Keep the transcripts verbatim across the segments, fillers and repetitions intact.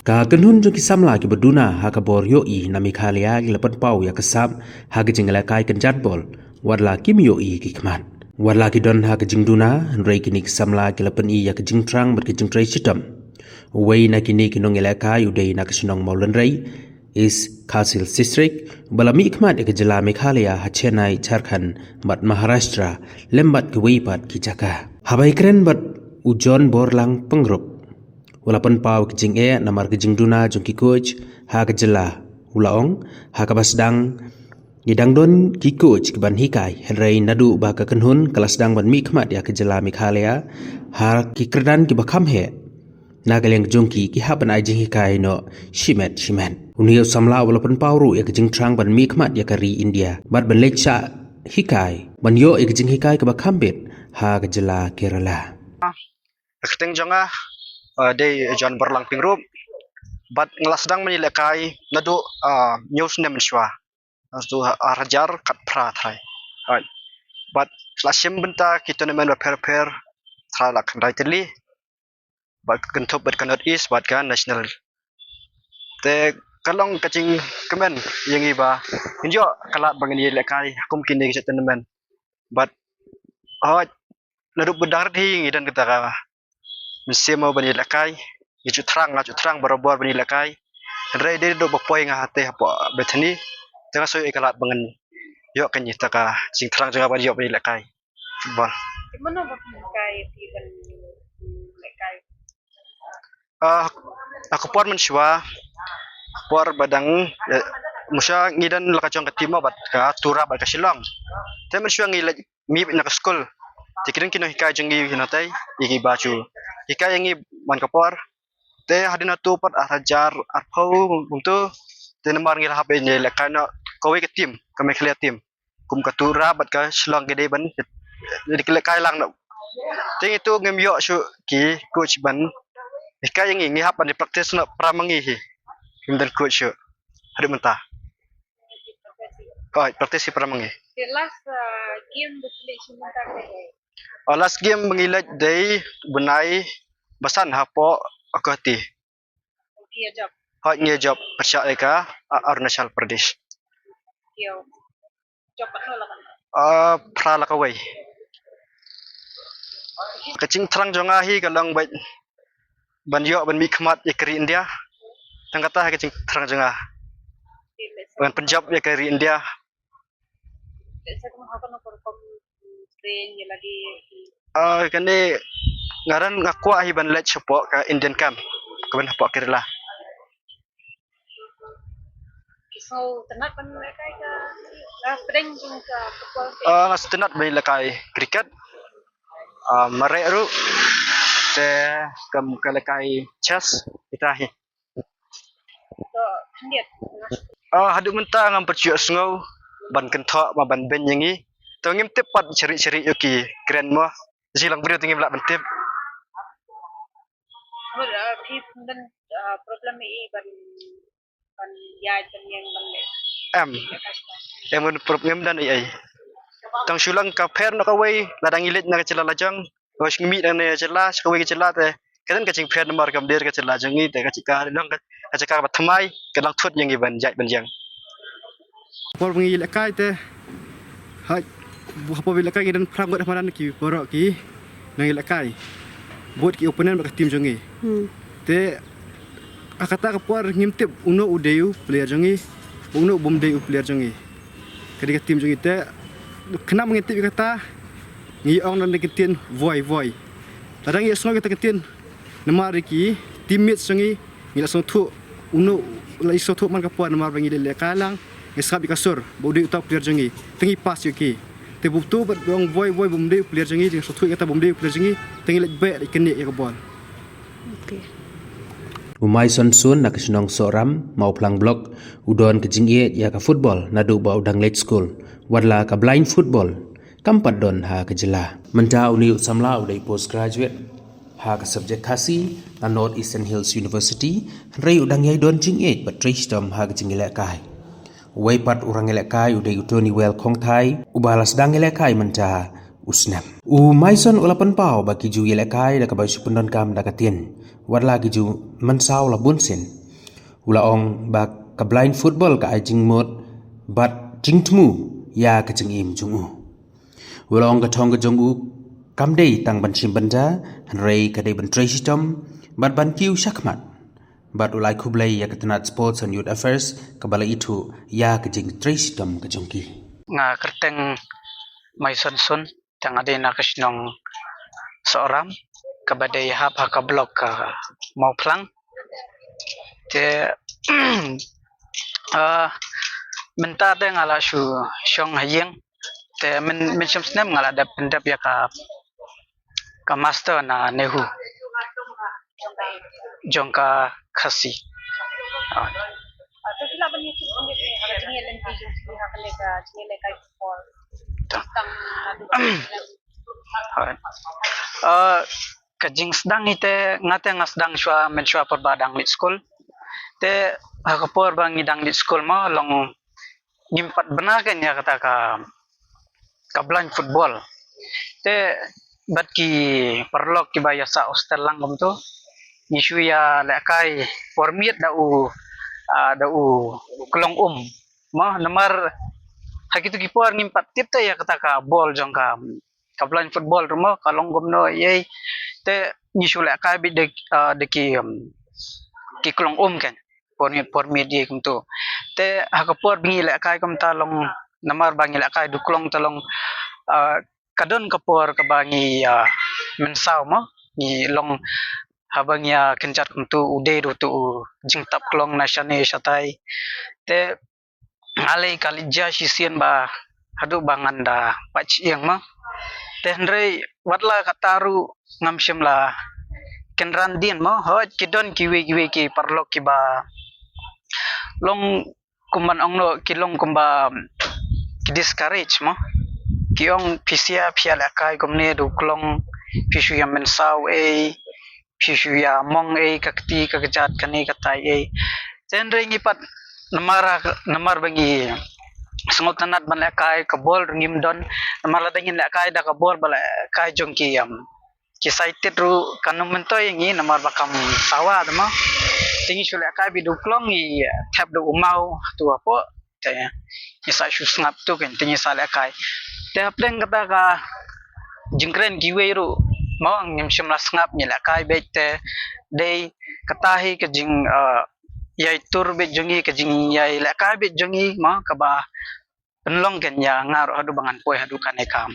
Ka kynhun jong ki samla kiba duna ha ka bor ïohi na Meghalaya ki la pynpaw ïa ka sap ha ka jingïalehkai kynjat bol, wat la kim ïohi ki khmat. Wat la ki don ha ka jingduna, hynrei kine ki samla ki la pyni ïa ka jingthrang bad ka jingtrei shitom. Uwei na kine ki nongïalehkai u dei na ka shnong Mawlynrei, East Khasi Hills District, ba la mih khmat ïa ka jylla Meghalaya ha Chennai, Jharkhand bad Maharashtra, lem bad kiwei pat ki jaka. Haba ïakren bad u John Borlang Pyngrope, u la pynpaw ka jingeh namar ka jingduna jong ki coach ha ka jylla, u la ong, ha kaba sdang ngi dang don ki coach kiban hikai, hynrei naduh ba ka kynhun ka la sdang ban mih khmat ïa ka jylla Meghalaya ha ki kyrdan kiba kham heh, na ka liang jong ki, ki hap ban ai jinghikai noh shimet shimet. Une u samla u la pynpaw ruh ïa ka jingthrang ban mih khmat ïa ka ri India bad ban leit shah hikai ban ïoh ïa ka jinghikai kaba kham bit ha ka jylla Kerala. Ka kyrteng jong nga, uh, dei John Borlang Pyngrope. Bad nga la sdang ban ïalehkai naduh, uh, hynñiew snem mynshuwa. Naduh ar hajar khatphra trai. Right. Bad la shim bynta ki tournament bapher bapher, trai la khyndai tylli. Bad ka kynthup bad ka North East bad ka national. Te ka long ka jingkmen ïa ngi ba ngin ïoh ka lad ba ngin ïalehkai ha kum kine ki tournament. Bad hooid, naduh ba dang rit hi ngi don kata ka mynsiem ban ïalehkai. Ngi ju thrang, nga ju thrang barabor ban ïalehkai. Hynrei dei naduh ba poi nga hangtei hapoh Bethany, te nga shu ïoh ka lad ba ngan ïoh kane kata ka jingthrang jong nga ban ïoh ban ïalehkai football. Mano ba pynhikai ïa phi ban lehkai? Ah, ha ka por mynshuwa, ha ka por ba dang, eh, mynshuwa ngi don la ka jong ka team bad ka Tura bad ka Shillong. Te mynshuwa ngi leit mih na ka skul. Te ki don ki nonghikai jong ngi hangtei, ïa kiba ju hikai ïa ngi man ka por. Te hadien hato pat ar hajar arphew kumto, te namar ngi la hap ban ïalehkai noh kawei ka team, ka Meghalaya team. Kum ka Tura bad ka Shillong ki dei ban, dei ki lehkai lang noh. Te ngi to ngim ïoh shuh ki coach ban hikai ïa ngi, ngi hap ban practice noh para ma ngi hi. Ngim don coach shuh haduh mynta. Oh, practice hi para ma ngi. The last, uh, game ba phi leit sha mynta ka dei? Oh, last game ba ngi leit dei bnai ba san hapoh Guwahati. Phi ïa jop? Hooid, ngi ïa jop pyrshah ïa ka, ah, Arunachal Pradesh. Phi ïa jop katno lak? Ah, phra lak kawei. Ka jingthrang jong nga hi ka long bad ban ïoh ban mih khmat ïa ka ri India. Tang kata hi ka jingthrang jong nga. Ban pynjop ïa ka ri India. Ah, kane nga don, nga kwah hi ban leit shapoh ka Indian camp, ka ban hapoh Kerala. Ki sngewtynnat ban lehkai ka, ah, pdeng jong ka football te? Ah, nga sngewtynnat ban lehkai cricket, ah, mareh ruh, te kam ka lehkai chess, kita hi. To khyndiat. Ah, haduh mynta ngam pat shu ïohsngew ban kynthoh ma ban beiñ ïa ngi. To ngim tip pat, shari shari ïoh ki kren mo. Jinglang briew te ngim lah ban tip. Mut, ah, phi don, ah, problem ei ban, ban ïaid ban ïeng ban leh? Em. Em, ban prob-, ngim don ei ei. Tang shu long ka pher noh kawei, lada ngi leit na ka jylla la jong. Hooid, ngi mih na ne jylla sha kawei ka jylla te ka don ka jingpher namar kam dei ka jylla jong ngi te ka jaka long ka, ka jaka ba thymmai, ka long thut ïa ngi ban ïaid ban ïeng. Por ba ngi lehkai te, ha, ha por ba ngi lehkai ngi don phra ngut ha madan ki baroh ki nongïalehkai, both ki opponent bad ka team jong ngi. Hmm. Te ha kata ka por ngim tip uno u dei u player jong ngi, uno u bym dei u player jong ngi. Ka dei ka team jong ngi te, khnang ba ngin tip ïa kata, ngi ong na ka ktien voi voi. Lada ngi ïohsngew ïa kata ka ktien namar ki teammates jong ngi, ngi la sngewthuh, uno la sngewthuh man ka por namar ba ngi leh lehkai lang, ngi sngap ïa ka sur ba u dei uta u player jong ngi, te ngi pass ïa ki. Te bad uto bad ong voi voi bym dei u player jong ngi, ngi sngewthuh ïa kata bym dei u player jong ngi, te ngi leit beh leit knieh ïa ka bol. Okay. U Maison Sun na ka shnong Sohram, Mawphlang Block, u don ka jingïeit ïa ka football naduh ba u dang leit skul. Wat la ka blind football kam pat don ha ka jylla. Mynta une u samla u dei postgraduate ha ka subject Khasi na North Eastern Hills University, hynrei u dang ïai don jingïeit bad trei shitom ha ka jingïalehkai. Uwei pat u nongïalehkai u dei u Tony Well Khongthai, uba la sdang ïalehkai mynta u snem. U Maison u la pynpaw ba ki ju ïalehkai da kaba shu pyndonkam da ka ktien Wat la ki ju mynsaw la bun sien, u la ong ba ka blind football ka ai jingmut bad jingthmu ïa ka jingim jong u. U la ong ka thong ka jong u kam dei tang ban shim bynta, hynrei ka dei ban trei shitom bad ban kiew shakhmat. Bad u la ai khublei ïa ka tnat Sports and Youth Affairs kaba la ithuh ïa ka jingtrei shitom ka jong ki. Nga kyrteng Mai Son Sun, te nga dei na ka shnong Sohram, kaba dei hap ha ka block ka Mawphlang. Te ah, mynta te nga la shu shong ha ïing. Te myn, mynshem snem nga la dep pyndep ïa ka, ka master na NEHU jong ka Khasi. Ah. Ah, ka jingsdang hi te, nga te nga sdang shuwa, mynshuwa por ba dang leit skul. Te ha ka por ba ngi dang leit skul mo, long ngim pat bna kane ïa kata ka, ka blind football. Te bad ki paralok kiba ïa sah hostel lang kumto, ngi shu ïa lehkai por miet da u, ah, da u klong um. Mo, namar ha kito ki por ngim pat tip te ïa kata ka bol jong ka, ka blind football ruh mo ka long kumno ei. Te ngi shu lehkai beit da, ah, da ki, um, ki klong um kan. Por miet, por miet ei kumto. Te ha ka por ba ngi lehkai kumta long, namar ba ngi lehkai da u klong te long, ah, ka don ka por kaba ngi, ah, mynsaw mo, ngi long haba ngi ïa kynjat kumto u dei ruh uto u jingtap klong na shane shatai. Te nga lei ka leit jia shisien ba haduh ba ngan da pait shyieng mo. Te hynrei wat la katta ruh ngam shym la kynran dien mo, hooid ki don kiwei kiwei ki paralok kiba long kumban ong noh, ki long kumba ki discourage mo. Ki ong phi shu ïa, phi ïa lehkai kumne da u klong, phi shu ïa mynsaw ei, phi shu ïa mong ei, ka kti ka kjat kane katai ei. Te hynrei ngi pat namar, namar ba ngi sngewtynnat ban lehkai, ka bol ruh ngim don, namar lada ngin lehkai da ka bol ba lehkai jong ki, um, ki sighted ruh kan ym myntoi ïa ngi namar ba kam sawa te mo. Te ngi shu lehkai beit da u klong, ngi thep da u maw tu hapoh. Te ngi sa shu sngap tu kan, te ngi sa lehkai. Te hapdeng kata ka jingkren kiwei ruh mo, ngim shym la sngap, ngi lehkai beit te dei kata hi ka jing, ah, ïai tur beit jong ngi, ka jingïai lehkai beit jong ngi mo, kaba pynlong kan ïa nga ruh haduh ba ngan poi haduh kane ka,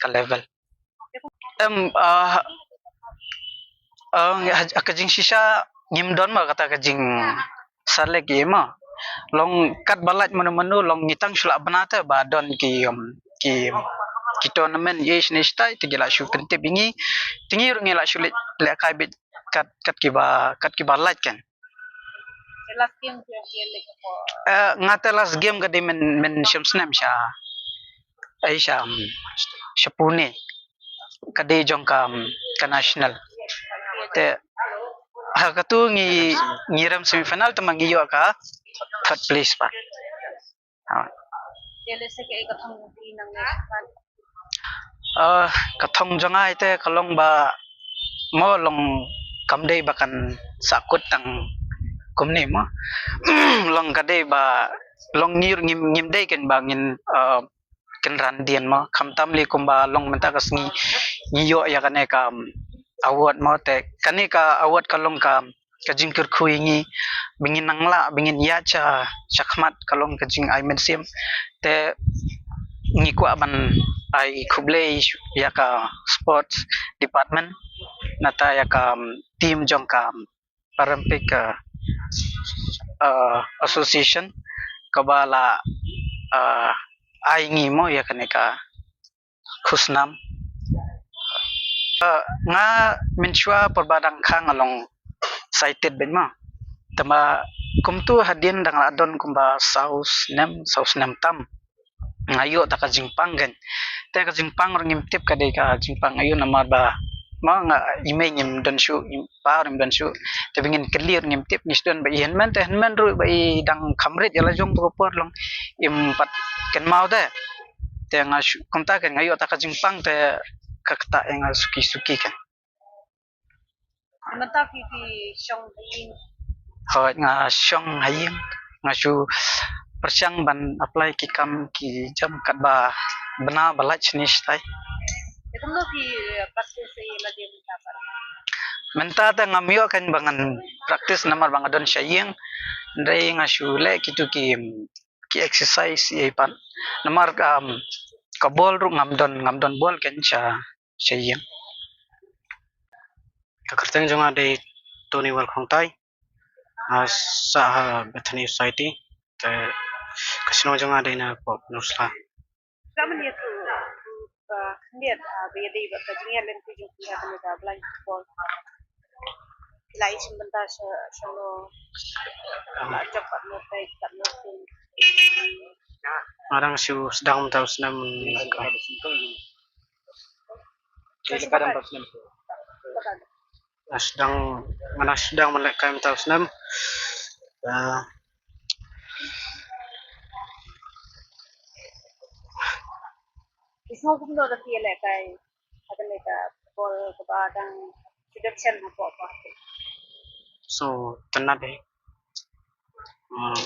ka level. Em, ah, ah, ha ka jingshisha ngim don ma kata ka jingselect ei ma. Long katba lait mano mano long ngi tang shu lah bna te ba don ki, em, ki, ki tournament ei shane shatai te ki lah shu pyntip ïa ngi. Te ngi ruh ngi lah shu leh, lehkai beit kat, kat kiba, kat kiba lait kan. Te last game phi ïa leh hapoh? Eh, nga te last game ka dei myn, mynshem snem sha, ai sha, um, sha Pune. Ka dei jong ka, um, ka national. Te ha katu ngi, ngi rem semi final te ma ngi ïoh ka third place pat. Ha. Te lehse kaei ka thong jong phi nangne? Ah, ka thong jong nga te ka long ba mo long kam dei ba kan sahkut tang kumne mo. Long ka dei ba long ngi ruh ngim, ngim dei kan ba ngin, ah, kynran dien mo. Khamtam lei kumba long mynta ka sngi ngi ïoh ïa kane ka, um, award mo te. Kane ka award ka long ka ka jingkyrkhu ïa ngi, ba ngin nang lah, ba ngin ïaid sha, shakhmat ka long ka jingai mynsiem. Te ngi kwah ban ai khublei ïa ka sports department, nangta ïa ka, um, team jong ka Paralympic, uh, uh, Association, kaba la, uh, ai ngi mo ïa kane ka khusnam. Eh, nga mynshuwa por ba dang kha nga long excited beit ma. Te ma kumtu hadien dang la don kumba saw snem, saw snem tam, nga ïoh ta ka jingpang kan. Te ka jingpang ruh ngim tip ka dei ka jingpang aïu namar ba ma nga i mei ngim don shuh, i pa ruh ngim don shuh. Te ba ngin kylli ruh ngim tip, ngi sdang ba i hynmen, te hynmen ruh ba i dang kham rit ïa la jong tu ka por long im pat kynmaw te. Te nga shu, kumta kan nga ïoh ta ka jingpang te ka kata ïa nga suki suki kan. Mynta phi phi shong ha ïing. Hooid, nga shong ha ïing. Nga shu pyrshang ban apply ki kam ki jam katba bna ba lait shane shatai. Te kumno phi, eh, practice ïa lade mynta pat? Mynta te ngam ïoh kein ba ngan practice namar ba nga don sha ïing. Hynrei nga shu leh kitu ki, ki exercise ïa pat. Namar, um, ka bol ruh ngam don, ngam don bol kein sha sha ïing. Ka kyrteng jong nga dei Tony Walkhongtai. Nga sah ha Bethany Society. Te ka shnong jong nga dei na Pop Nusla. Ka myn ïa tu, uh, khyndiat, uh, ba ïadei bad ka jingïaid lynti jong phi ha kane ka blind football. Phi la ïashim bynta sha, shano, la jop katno taïew, katno sien? Nga dang shu sdang mynta u snem. Nga sdang, nga dang sdang ban lehkai mynta u snem. Ah. Phi sngew kumno da phi lehkai ha kane ka bol kaba dang shu dep shen hapoh ka? Sngew tynnat eh. Hmm.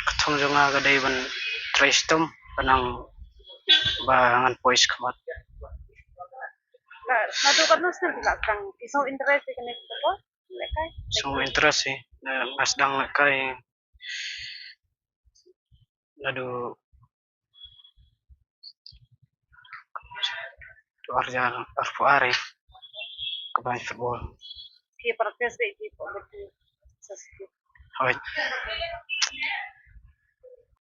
Ka thong jong nga ka dei ban trei shitom, ban nang ba ngan poi shakhmat. Naduh katno snem phi la sdang, phi sngew interest ïa kane ka sport? Lehkai? Sngew interest eh, nga sdang lehkai naduh ar hajar arphew ar eh, ka blind football. Phi practice beit phi? Hooid.